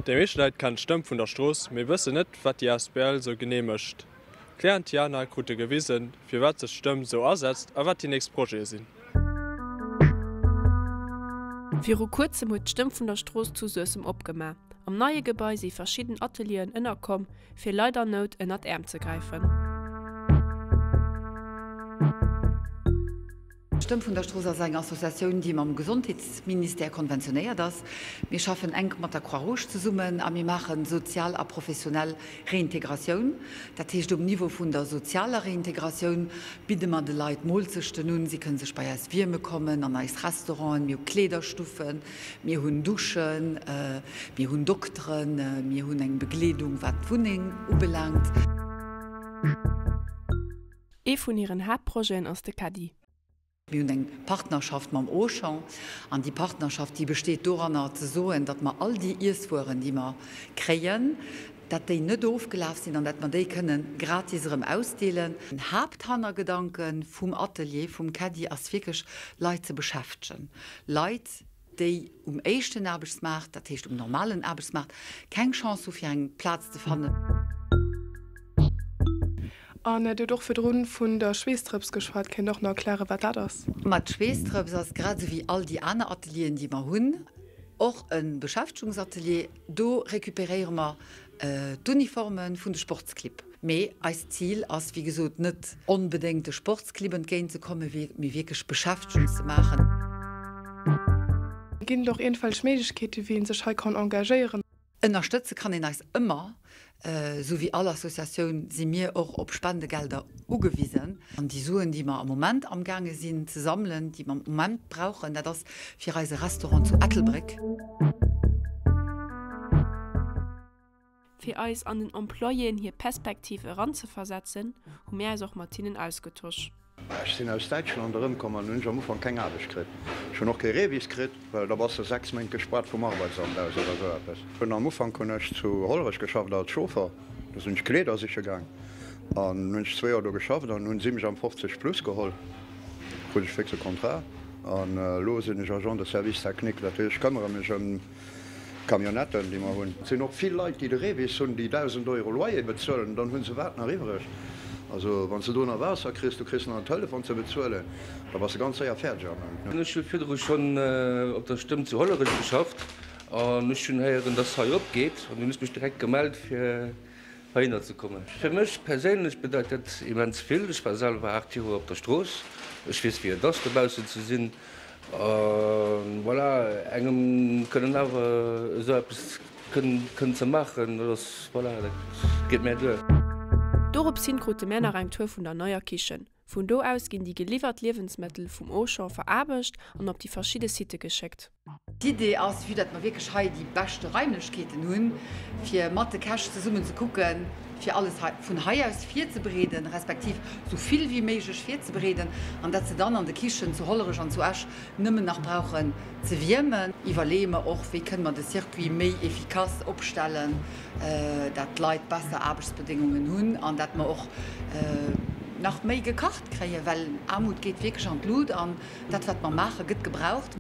Déi meescht Leit kennen d'Stëmm vun der Strooss, mee wëssen net, wat déi asbl sou genee mécht. D'Claire an d'Tiana krute gewisen, firwat sech d'Stëmm sou asetzt a wat déi nächst Projete sinn. Viru kuerzem huet d'Stëmm vun der Strooss zu Suessem opgemaach. Am neie Gebai si verschidden Atelieren ënnerkomm, fir Leit an Nout ënner d'Äerm ze gräifen. D'Stëmm vun der Strooss ass eng Associatioun, déi mam Gesondheetsministère konventionéiert ass. Mir schaffen enk mat der Croix-Rouge zesummen a mir maache sozial a professionell Reintegratioun. Dat heescht, um Niveau vun der sozialer Reintegratioun bidde mer de Leit Moolzechten un, si kënne sech bei eis wierme kommen an eis Restauranten, mir hu Kleederstuffen, mir hunn Duschen, mir hunn Dokteren, mir hunn eng Begleedung wat d'Wunneng ubelaangt. Ee vun hiren Haaptprojeten ass de Caddie. Mir hunn eng Partnerschaft mam Auchan an déi Partnerschaft, déi besteet doranner ze soen, datt mer all déi Iesswueren, déi mer kréien, datt déi net ofgelaf sinn an datt mer déi kënne gratis erëm ausdeelen. Den Haapthannergedanke vum Atelier vum Caddie ass wierklech, Leit ze beschäftegen, Leit, déi um éischten Aarbechtsmaart, dat heescht um normalen Aarbechtsmaart, keng Chance hu fir eng Plaz ze fannen. An Dir hutt och virdrun vun der Schweesstrëps geschwat. Kéint Der och nach erklären, wat dat ass? Ma d'Schweesstrëps ass, grad esou wéi all déi aner Atelieren, déi mer hunn, och e Beschäftegungsatelier. Do recuperéiere mer d'Uniforme vun de Sportsclibb. Mee eist Zil ass, wéi gesot, net onbedéngt de Sportsclibb entgéintzekommen, mee wierklech Beschäftegung ze maachen. Ginn et och iergendwelch Méiglechkeeten, wéi ee sech hei kann engagéieren? Ënnerstëtze kann een eis ëmmer. Esou wéi all Associatioun si mir och op Spendegelder ugewisen. An déi Suen, déi mer am Moment amgaange sinn ze sammelen, déi mer am Moment brauchen, dat ass fir eise Restaurant zu Ettelbréck. Fir eis an den Employéen hir Perspektiv eranzeversetzen, hu mir eis och mat hinnen ausgetosch. Ech sinn aus Däitschland erëmkomm an hunn ech am Ufank keng Aarbecht kritt. Ech hunn och kee Revis kritt, well da bass de 6 Méint gespaart vum Arbeitsamt aus oder esou eppes. Hunn am Ufank hunn ech zu Hollerech geschafft als Chauffer, do sinn ech Kleeder siche gaang an hunn ech zwee Joer do geschafft an hunn si mech am 50 plus geholl, krut ech fix e Contrat an elo sinn ech Agent de service technique, dat heescht ech këmmere mech ëm Camionnetten, déi mer hunn. Et sinn och vill Leit, déi de Revis hunn, déi 1.000 Euro Loyer bezuelen, dann hu se wat nach iwwreg? Also wann s de do nach Waasser kriss, du kriss nach en Telefon ze bezuelen, da bass de ganz séier fäerdeg am Mount. Ech hu virdru schonn op der Stëmm zu Hollerech geschafft an ech hunn héieren, dass hei opgeet an dunn hunn ech mech direkt gemellt, fir heihinner ze kommen. Fir mech perséinlech bedeit dat immens vill. Ech war selwer 8 Joer op der Strooss, ech weess wéi et ass dobaussen ze sinn. A voilà, engem kënnen awer esou eppes kënnen ze maachen, dat ass, voilà, dat geet mär duer. Dorops hin krute mär nach eng Tour vun der neier Kichen. Vun do aus ginn déi geliwwert Liewensmëttel vum Auchan veraarbecht an op déi verschidde Sitte geschéckt. D'Idee ass, vue dat mer wierklech hei déi beschte Raimlechkeeten hunn, fir mat de Käch zesummen ze kucken, fir alles hei vun hei aus virzebereeden, respektiv esou vill wéi méiglech virzebereeden, an dat se dann an de Kichen zu Hollerech an zu Esch nëmmen nach brauchen ze wiermen. Iwwerleeë mer och, wéi kënne mer de Circuit méi efficace opstellen, dat d'Leit besser Aarbechtsbedéngungen hunn an dat mer och nach méi gekacht kréien, well Aarmut geet wierklech an d'Lut an dat, wat mer maachen, gëtt gebraucht.